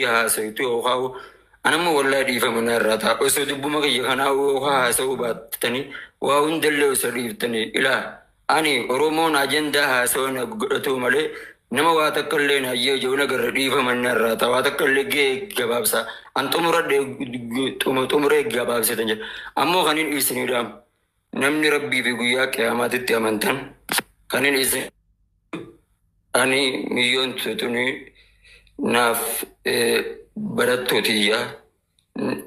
Haasawtu yookaan anamma wallaahi dhiifama narraa ta'a. Osoo dubbuma kiyya kanaa yookaan haasawuu baattanii waa hundallee osoo dhiiftanii ilaa ani Oromoon ajandaa haasawaa na godhatu malee nama waa takka illee naayyee jiru nagarra dhiifama narraa ta'a. Waa takka illee gahee gabaabsa. An xumuradhe xumuree gabaabsitan jedha. Ammoo kan hin isinidha. Namni rabbii fi guyyaa qiyaamaatitti amantan kan hin isin ani miyyoon tuni naaf barattootiyya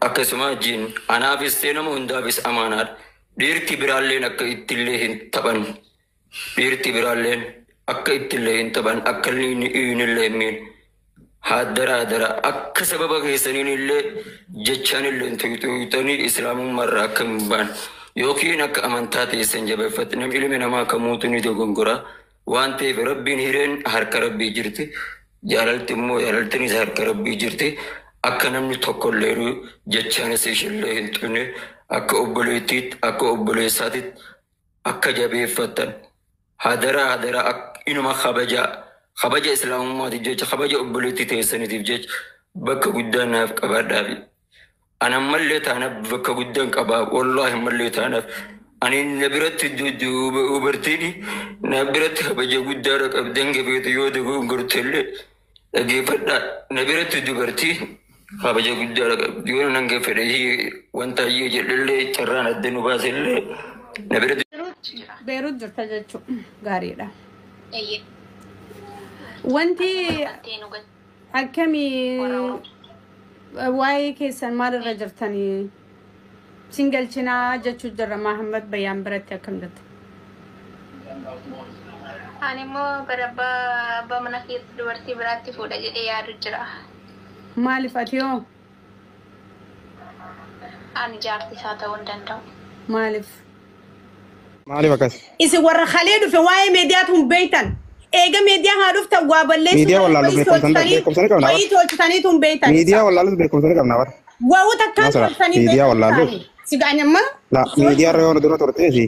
akkasuma jiin anaafis ta'e nama hundaafis amaanaadha. Dhiirti biraalleen akka ittillee hin taphan. Dhiirti biraalleen akka ittillee hin taphan akka inni illee hin miine. Haadara haadara akka sababa keessaniin illee jechaan illee tuyxanii islaamummaarraa akka hin baane yookiin akka amantaa teessan jabeeffatti namni ilmi namaa kamuutu ni dogongora waan ta'eef rabbiin hireen harka rabbii jirti. Jaalalti immoo jaalaltinis harka rabbii jirti. Akka namni tokkollee jechaanis ishillee hin xune akka obboleettiitti akka obboleessaatitti akka jabeeffattan hadara hadara inuma kabaja kabaja islaamummaatiif jecha kabaja obboleettii teessaniitiif jecha bakka guddaa naaf qabaadhaafi. Ani ammallee taanaaf bakka guddaan qabaa wallaahi ammallee taanaaf ani na biratti dubartiin na biratti kabaja guddaadha qabdan gabeetu yoo dogongortellee dhaggeeffadhaa na biratti dubartii kabaja guddaadha qabdi yoo nan fedhe wanta hayyee jedhellee carraan adda nu baasellee na biratti. Beerut jirta jechuun gaariidha. Wanti akkamii waa'ee keessan maalirra jirtanii? Singalchinaa jechuu jirra Mahammad Bayyaan biratti akkam jirta? Ani immoo gara abbaa mana keessa dubartii biraatti fuudha jedhee yaadu jira. Maaliif ati hoo? Ani jaartii isaa ta'uu hin danda'u. Maaliif? Maaliif akkas? Isin warra kalee dhufe waa'ee miidiyaatu hin beektan. Eega miidiyaa haa dhuftan waa balleessuu Miidiyaa wallaalus beekumsa ni qabna. Wayii tolchitaniitu hin beektan. Miidiyaa wallaalus beekumsa ni qabna bara. Waa'u takkaan Nasra, tolchitanii miidiyaa beektan. wallaalus. Sigaan amma La miidiyaa irra yoo dura turteesi.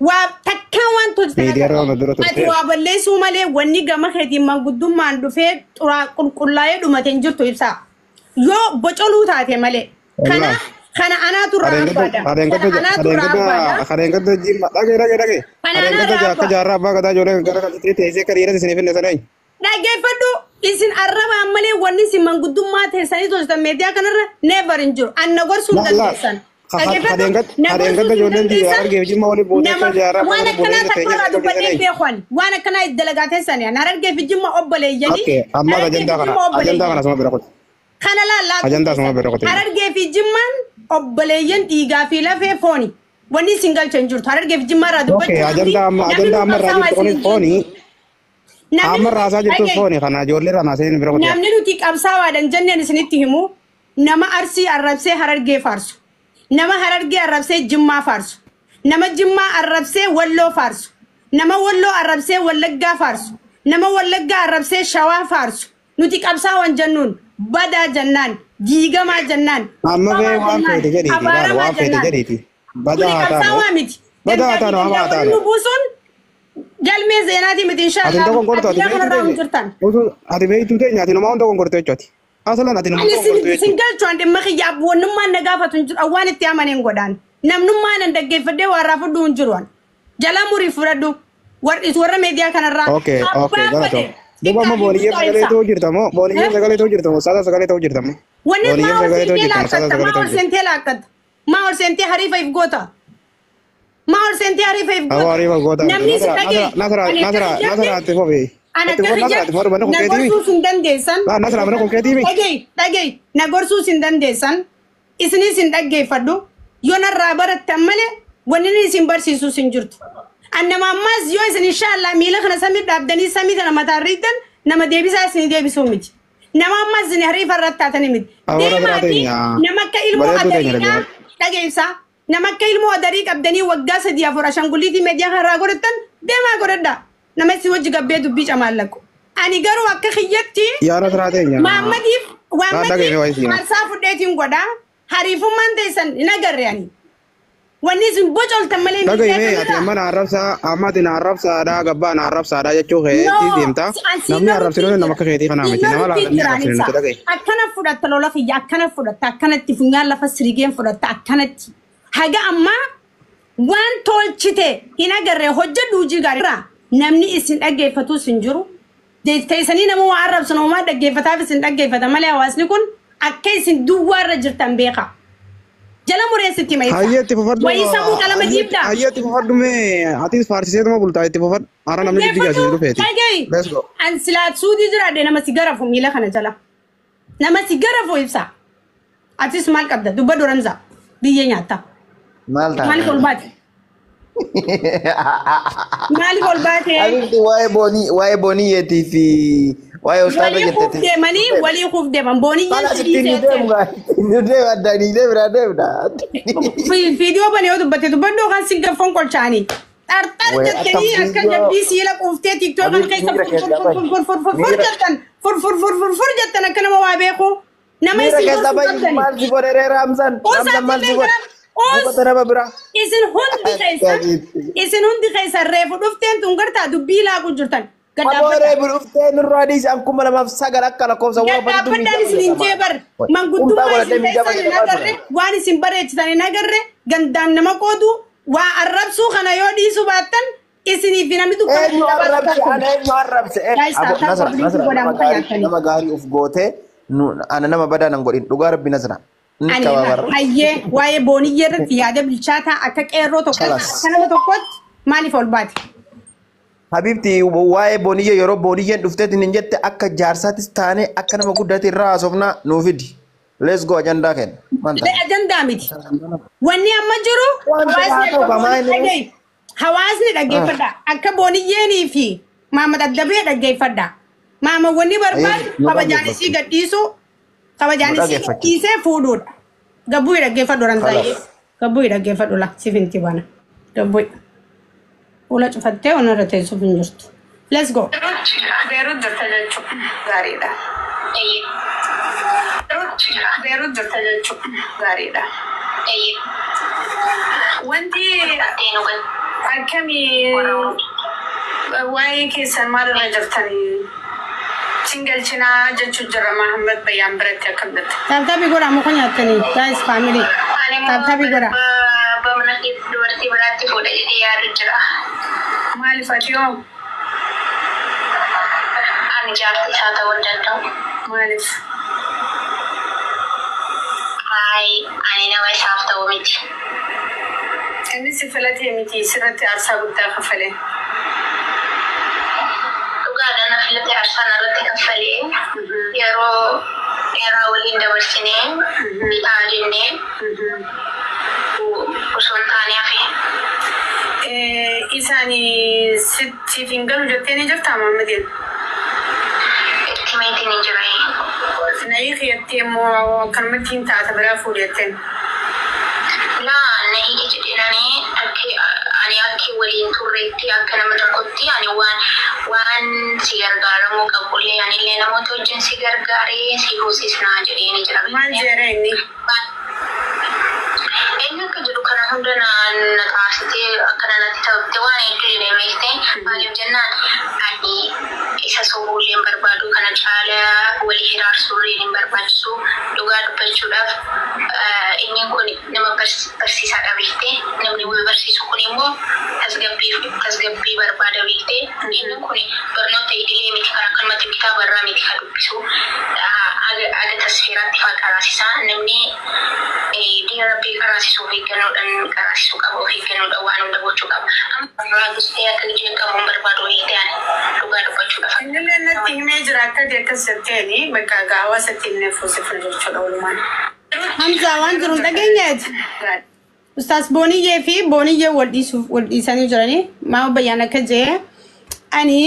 waa takkaan waan tolchitan. Miidiyaa irra yoo dura Ati turteesi. waa balleessuu malee wanni gama keetiin manguddummaan dhufee xuraa qulqullaa'ee dhumate hin jirtu ibsaa. Yoo bocoluu taate malee. Kana kana anaatu irraa abbaadha. Kana anaatu irraa abbaadha. Kadeengadda jimma dhagee dhagee dhagee. Kana Kadeengadda anaarraa akka jaarraa abbaa gadaa ijoollee gara galchitee teessee akka dhiiras isiniif hin dhiyeessan eenyu. Dhaggeeffadhu isin arrabaan malee wanni isin manguddummaa teessanii tolchitan miidiyaa kanarra never hin jiru. Anna gorsuu hin La la. dandeessan. Dhaggeeffadhu na gorsuu Kadeengadda hin ijoolleen dandeessan. harargeef jimma waliin buutee Nama akka jaarraa abbaa waan gadaa akkanaa buutee takka teessee irraa akka dubbadhee dhiyeessan eenyu. beekan waan akkanaa itti dalagaa teessanii harargee fi jimma obboleeyyanii Okay, amma harargee fi ajandaa kana jimma ajandaa kana obboleeyyanii. suma bira qote. Kana laallaa Ajandaa suma bira qote. Harargee fi jimmaan obboleeyyan dhiigaa fi lafee fooni. Wanni isin galcha hin jirtu. Harargee fi jimmaa irraa Okay, dubbachuu ajandaa amma namni ajandaa nu amma irraa qabsaawaa jirtu isin kunis hin fooni. jirtu. Namni Amma irraa nuti haasaa jirtu dhagaye fooni kana ijoollee irraa naasee bira qote. namni nuti qabsaawaadhaan jenneen isinitti himu nama arsii arrabsee harargee faarsu. Nama harargee arrabsee jimmaa faarsu. Nama jimmaa arrabsee walloo faarsu. Nama walloo arrabsee wallaggaa faarsu. Nama wallaggaa arrabsee shawaa faarsu. Nuti qabsaawan jennuun badaa jennaan diigamaa jennaan Amma bee cubbamaa waan jennaan feete jedhiiti laal abaaramaa waan feete jennaan. jedhiiti. Badaa Kuni haa taanu. qabsaawaa miti. Badaa haa Gandaa fi taanu hamaa haa gandaa waliin taanu. nu buusuun galmee seenaatii miti Ati inshaallah dogongortu ati addunyaa beektuu kanarraa hin teenya. jirtan. Osoo ati beektuu teenya ati nama hunda dogongortu jechuuti. Asalan ati nama Ani dogongortu sin jechuudha. galchu an dhimma kiyya abboonnummaan na gaafatu hin jiru waan itti amaneen godhaan. Namnummaan an dhaggeeffadhee waa irraa fudhu hin jiru an. Jala murii fudhadhu. Warri warra miidiyaa kanarraa Okay, okay, abbaa galatoo. fedhe Duuba amma xiqqaa fi booliyyee guddaa sagalee ibsa. ta'uu jirta moo booliyyee sagalee ta'uu jirta moo saada sagalee ta'uu jirta moo Wanni booliyyee maa ol sagalee ta'uu seentee jirta moo saada laakkatta sagalee maa ta'uu ol jirta. seentee laakkatta maa ol seentee hariifa if goota maa ol seentee hariifa if Aboo goota hariifa goota miti. namni si Nasra dhagee Nasra ani akka Nasra kiyyaatti Nasra itti fofi. ani Itti akka fofi Nasra itti kiyyaatti fofi manni kun na keetiimi. gorsuus hin dandeessan. Laa Nasra manni kun keetiimi. Dhagee dhagee na gorsuus hin dandeessan isinis hin dhaggeeffadhu yoo narraa barattan malee wanni inni isin barsiisus hin jirtu. Annama ammaas yoo isin inshaallah miila kana samii dhaabdanii samii kana mataa riiddan nama deebisaa isin deebisuu miti. Nama ammaas isin hariifa irratti taatanii miti. Aboo Nasra Deemaatii teenya. nama akka ilmoo Bareedduu teenya adariidhaa dhaggeeffadhu. dhageessaa. Nama akka ilmoo adarii qabdanii waggaa 3 4 ashanguliitii miidiyaa kanarraa godhattan deemaa godhadhaa. Nama isin wajji gabbee dubbii camaallaqu. Ani garuu akka kiyyatti Yaa Nasra teenya. Maammadiif Laa dhaggeeffadhu Maammadiif waa isiin. aarsaa fudheetiin godhaa. Hariifummaan teessan hin agarre ani. Wanni isin bocoltan malee Dhagahi miidiyaa mee ati kanarraa. amma na arrabsaa amma ati na arrabsaadhaa gabbaa na arrabsaadhaa jechuu keetii deemta. Namni arrabsinu nama akka keetii kanaa miti. Nama laalanii arrabsinu nuti dhagahi. Akkana fudhatta lola kiyya, akkana fudhatta, akkanatti funyaan lafa sirigeen fudhatta akkanatti. Haga ammaa waan tolchite hin agarree, hojjedhu hojii gaarii. Namni isin dhaggeeffatus hin jiru. Teessanii nama waa arrabsan homaa dhaggeeffataaf isin dhaggeeffata malee hawaasni kun akka isin duwwaarra jirtan beeka. Jala mureessitti ma ibsa. Hayyee itti fufadhu. Wayii sammuu qalama diibdaa. Hayyee itti fufadhu mee atis faarsiseetuma bultaa itti fufadhu. Hara namni diddigaa isin dhufeeti. Dhagahi. Let's go. An silaa suudii jiraadhe nama si garafu miila kana jala. Nama si garafu ibsa. Atis maal qabda? Dubba doramsa. Biyyee nyaatta. Maal taate? Maaliif ol baate? Maaliif ol baate? Habibti, waa'ee boonii, waa'ee booniyyeetii fi waa'ee ustaaza Walii kuuf jetteeti. deemanii, walii kuuf deeman. Booniyyeen Haala si ittiin nu dhiisee. deemu gaa. Nu deemu addaan ni deemna deemna. Viidiyoo bane yoo dubbatte dubbadhu kan si gaffoon qolchaanii. Xarxar Wee, jettanii akka akka viidiyoo- jabbii siila quuftee tiktookan Habibti, keessa miira fur keessa fur fur fur fur fur Miira- jettan, fur fur fur fur fur jettan akka nama waa beeku. Nama Miira isin keessa gorsuu bahi qabdani. maal si godhe ree Raamsan? Raamsan maal si godhe? Os. Buufata nama biraa. Isin hundi keessan, isin hundi keessan reefu dhufteen tun gartaa dubbii laaqu jirtan. Aboo reefu dhuftee nurraa dhiisi, an 2009 akka lakkoofsa waa bariitu. Gadhaabbadhaan isin hin jee bar manguddummaa isin keessan hin agarre, waan isin bareechitan hin agarre, gandaan nama qoodu waa arrabsuu kana yoo dhiisuu baattan isinii fi namni dukkana Eenyu arrabse? Ana eenyu arrabse? Guys, Aboo, tap tap Nasra, godhuu Nasra, godhaa nama muka gaarii nyaatanii. nama gaarii uf gootee ana nama badaa nan godhin, dhugaa rabbi Nasra. Inni Ani qaba barra. hayyee, waa'ee booniyyee irratti yaada bilchaataa akka qeerroo tokkotti, Khalas. akka nama tokkotti maaliif ol baate? Habibti, waa'ee booniyyee yeroo booniyyeen dhufteetiin hin jette akka jaarsaattis taane akka nama guddaatti irraa haasofnaa nuu fidi. Let's go, ajandaa kenna. Maal ta'a? Ajandaa miti. Wanni amma jiru Wanta hawaasni haa ta'u akka kamaa booni inni- dhagahi. Hawaasni dhaggeeffadha. Akka booniyyeenii fi maama daddabee dhaggeeffadha. Maama wanni barbaadu Nu kabajaan isii gadhiisu, kabajaan Nu isii dhaggeeffachiisu. gadhiisee fuudhuudha. Gabbuu dhaggeeffadhu ramsaayee. Khalas. Gabbuu dhaggeeffadhu la siif hin tibana. Gabbuu. Fuula cufattee waan irra teessuuf hin jirtu. Let's go. Beerut jirta jechuun gaariidha. Beerut jirta jechuun gaariidha. Wanti akkamii waa'ee keessan maalirra jirtanii? Singalchinaa jechuun jira Mahammad Bayyaan biratti akkam jirta? Tap tapii godhaa muka nyaattanii. Guys family. Tap tapii godhaa. Abbaa mana keessa dubartii biraatti fuudha jedhee yaadu jira. Maaliif ati yoo? Ani jaartii isaa ta'uu hin danda'u. Maaliif? Hayi, ani nama isaaf ta'u miti. Inni si filatee miti, sirratti aarsaa guddaa kaffalee. Dhugaadha, na filatee aarsaan irratti kaffalee yeroo dheeraa waliin dabarsinee bidhaa jennee osoo hin taane hafe. Isaan siif hin galu jettee ni jirtaa Mahammadiin? Itti meetiin ni jira. Nayii kiyyatti immoo akkanumatti hin taata biraa fuudhi jetteen. Laa, na hiiki jedheenani akka ani akka waliin turreetti akka nama tokkotti ani waan si gargaaramuu qabullee anillee namoota wajjin si gargaaree si hoosisnaa jedhee ni jira. Maal jedha inni? Eenyu akka jedhu kana hunda na taasitee akkana natti ta'utti waan hedduu jedhee beektee, maaliif jennaan ani isa sobuullee hin barbaadu, kana caalaa walii hiraarsuullee hin barbaachisu. Dhugaa dubbachuudhaaf inni kun nama barsiisaadha beektee, namni wal barsiisu kun immoo tasgabbii barbaada beektee. Inni kun barnoota idilee miti, kan akkanumatti kitaaba irraa miti kan dubbisu, aga tasfeeraatti fa'aa qaraasisaa. Namni diina rabbii qaraasisuu of eeggannoodhaan qaraasisuu qaba, of eeggannoodhaan waan hunda gochuu qaba. Amma raagistee akka jeeqamu hin barbaadu beektee ani dhugaa dubbachuudhaaf. Innillee natti himee jira akka ati akkas jetteeni bakka egaa hawaasatti himnee fuusifna jechuudha walumaan. Hamza, waan jiru hin dhageenyeeti. Ustaas Booniyyee fi Booniyyee wal dhiisuuf wal dhiisanii jiranii. Maama Bayyaan akka jee ani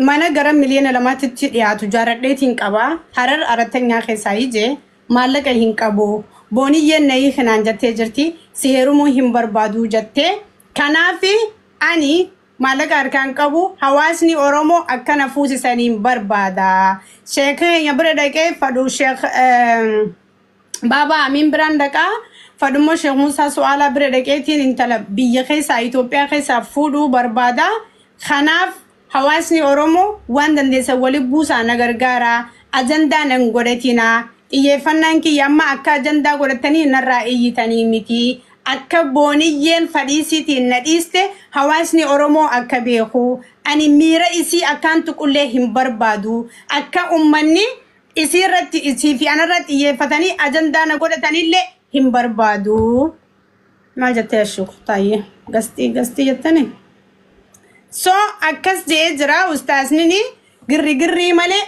mana gara miliyoona 2tti dhiyaatu jaaradheetiin qaba. Harar arattanyaa keessaa ijee maallaqa hin qabu. Booniyyeen nayii kanaan jettee jirti. Si heerumuu hin barbaadu jettee. Kanaaf ani maallaqa harkaan qabu, hawaasni Oromoo akkana fuusisaniin barbaada. Sheeka keenya bira dhaqee fadhu, sheek Baabaa Amiin biraan dhaqaa. Fadhummoo Sheekh Muusaa Su'aalaa bira dhaqeetiin intala biyya keessaa Itoophiyaa keessaa fuudhuu barbaada. Kanaaf hawaasni Oromoo waan dandeessan wali buusaa na gargaara. Ajandaa nan godhatinaa. Xiyyeeffannaan kiyya amma akka ajandaa godhatanii narraa iyyitanii miti. Akka booniyyeen fadhiisiitiin na dhiiste hawaasni Oromoo akka beeku. Ani miira isii akkaan tuqullee hin barbaadu. Akka ummanni isii irratti isii fi anarratti xiyyeeffatanii ajandaa na godhatanillee hin barbaadu. Maal jettee ashuku taayyee gastii gastii jettanii? So akkas je'ee jira ustaasnini girri girrii malee.